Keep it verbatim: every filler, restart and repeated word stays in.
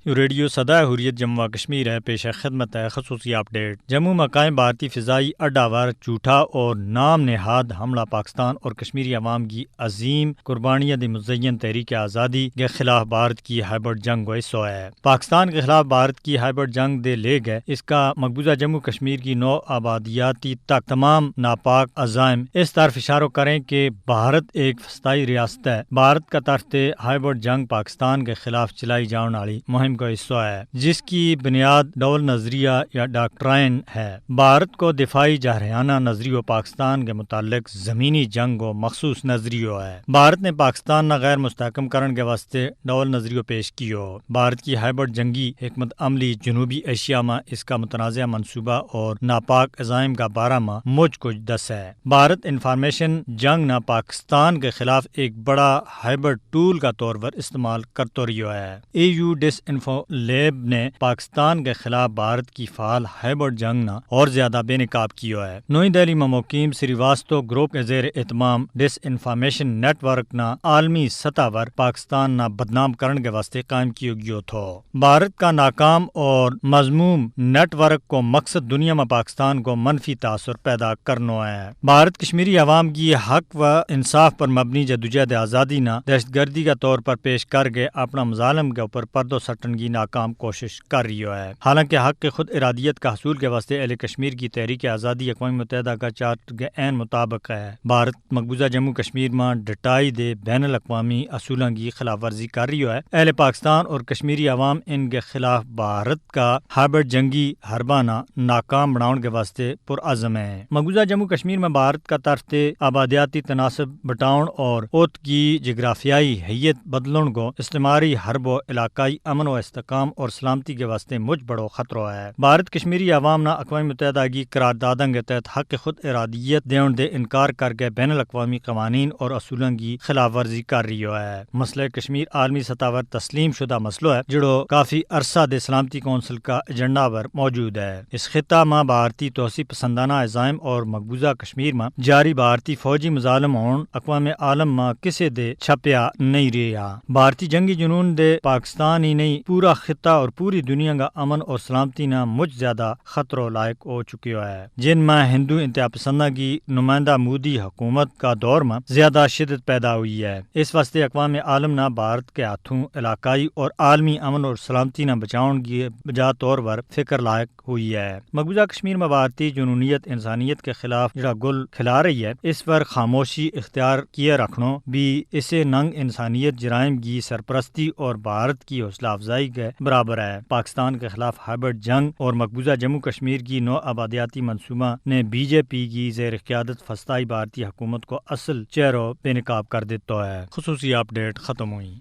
یوہ ریڈیو سدا حریت جموں و کشمیر ہے، پیش خدمت ہے خصوصی اپ ڈیٹ۔ جموں ما قائم بھارتی فضائی اڈا ور جھوٹا اور نام نہاد حملہ پاکستان اور کشمیری عوام کی عظیم قربانیاں دی مزین تحریک آزادی کے خلاف بھارت کی ہائبرڈ جنگ کو حصو ہے۔ پاکستان کے خلاف بھارت کی ہائبرڈ جنگ دے لے گئے اس کا مقبوضہ جموں کشمیر کی نو آبادیاتی تک تمام ناپاک عزائم اس طرف اشارو کریں کہ بھارت ایک فسطائی ریاست ہے۔ بھارت کا طرف تے ہائبرڈ جنگ پاکستان کے خلاف چلائی جاؤن والی مہم کو حصو ہے، جس کی بنیاد ڈول نظریہ یا ڈاکٹرائن ہے۔ بھارت کو دفاعی جارحانہ نظریو پاکستان کے متعلق زمینی جنگ کو مخصوص نظریو ہے۔ بھارت نے پاکستان نا غیر مستحکم کرن کے واسطے ڈول نظریو پیش کیو۔ بھارت کی ہائبرڈ جنگی حکمت عملی جنوبی ایشیا ما اس کا متنازعہ منصوبہ اور ناپاک عزائم کا بارہ ما مچ کچھ دس ہے۔ بھارت انفارمیشن جنگ نا پاکستان کے خلاف ایک بڑا ہائبرڈ ٹول کا طور پر استعمال کرتو رہیو ہے۔ اے یو ڈس انفو لیب نے پاکستان کے خلاف بھارت کی فعال ہائبرڈ جنگ نا اور زیادہ بے نقاب کیو ہے۔ نوئی دہلی ما مقیم سری واسطو گروپ کے زیر اہتمام ڈس انفارمیشن نیٹ ورک نا عالمی سطح پر پاکستان نا بدنام کرن کے واسطے قائم کیو گیو تھو۔ بھارت کا ناکام اور مذموم نیٹ ورک کو مقصد دنیا ما پاکستان کو منفی تاثر پیدا کرنو ہے۔ بھارت کشمیری عوام کی حق و انصاف پر مبنی جدوجہد آزادی نا دہشت گردی کا طور پر پیش کر کے اپنا مظالم کے اوپر پردو سٹن کی ناکام کوشش کر رہیو ہے۔ حالانکہ حق کے خود ارادیت کا حصول کے واسطے اہل کشمیر کی تحریک آزادی اقوام متحدہ کا چارٹر کے عین مطابق ہے۔ بھارت مقبوضہ جموں کشمیر ما ڈٹائی دے بین الاقوامی اصولاں کی خلاف ورزی کر رہیو ہے۔ اہل پاکستان اور کشمیری عوام ان کے خلاف بھارت کا ہائبرڈ جنگی حربہ نا ناکام بناؤن کے واسطے پرعزم ہے۔ مقبوضہ جموں کشمیر ما بھارت کا طرف تے آبادیاتی تناسب بٹاؤن اور اوت کی جغرافیائی حیت بدلن کو استعماری حرب و علاقائی امن و استحکام اور سلامتی کے واسطے مچ بڑو خطرو ہے۔ بھارت کشمیری عوام نا اقوام متحدہ کی قرار داداں کے تحت حق خود ارادیت دیون دے انکار کر کے بین الاقوامی قوانین اور اصولاں کی خلاف ورزی کر رہیو ہے۔ مسئلہ کشمیر عالمی سطح پر تسلیم شدہ مسئلو ہے جڑو کافی عرصہ دے سلامتی کونسل کا ایجنڈا پر موجود ہے۔ اس خطہ ما بھارتی توسیع پسندانہ عزائم اور مقبوضہ کشمیر ما جاری بھارتی فوجی مظالم ہون اقوام عالم ما کسے دے چھپیا نہیں رہیا۔ بھارتی جنگی جنون دے پاکستان ہی نہیں پورا خطہ اور پوری دنیا کا امن اور سلامتی نا مچ زیادہ خطرو لائق ہو چکیو ہے۔ جن ما ہندو انتہا پسنداں کی نمائندہ مودی حکومت کا دور ما زیادہ شدت پیدا ہوئی ہے۔ اس واسطے اقوام عالم نا بھارت کے ہاتھوں علاقائی اور عالمی امن اور سلامتی نا بچاؤن کی بجا طور پر فکر لائق ہوئی ہے۔ مقبوضہ کشمیر ما بھارتی جنونیت انسانیت کے خلاف جڑا گل کھلا رہی ہے اس پر خاموشی اختیار کیے رکھنو بھی اسے ننگ انسانیت جرائم کی سرپرستی اور بھارت کی حوصلہ افزائی کے برابر ہے۔ پاکستان کے خلاف ہائبرڈ جنگ اور مقبوضہ جموں کشمیر کی نو آبادیاتی منصوبہ نے بی جے پی کی زیر قیادت فسطائی بھارتی حکومت کو اصل چہرو بے نقاب کر دیتا ہے۔ خصوصی اپ ڈیٹ ختم ہوئی۔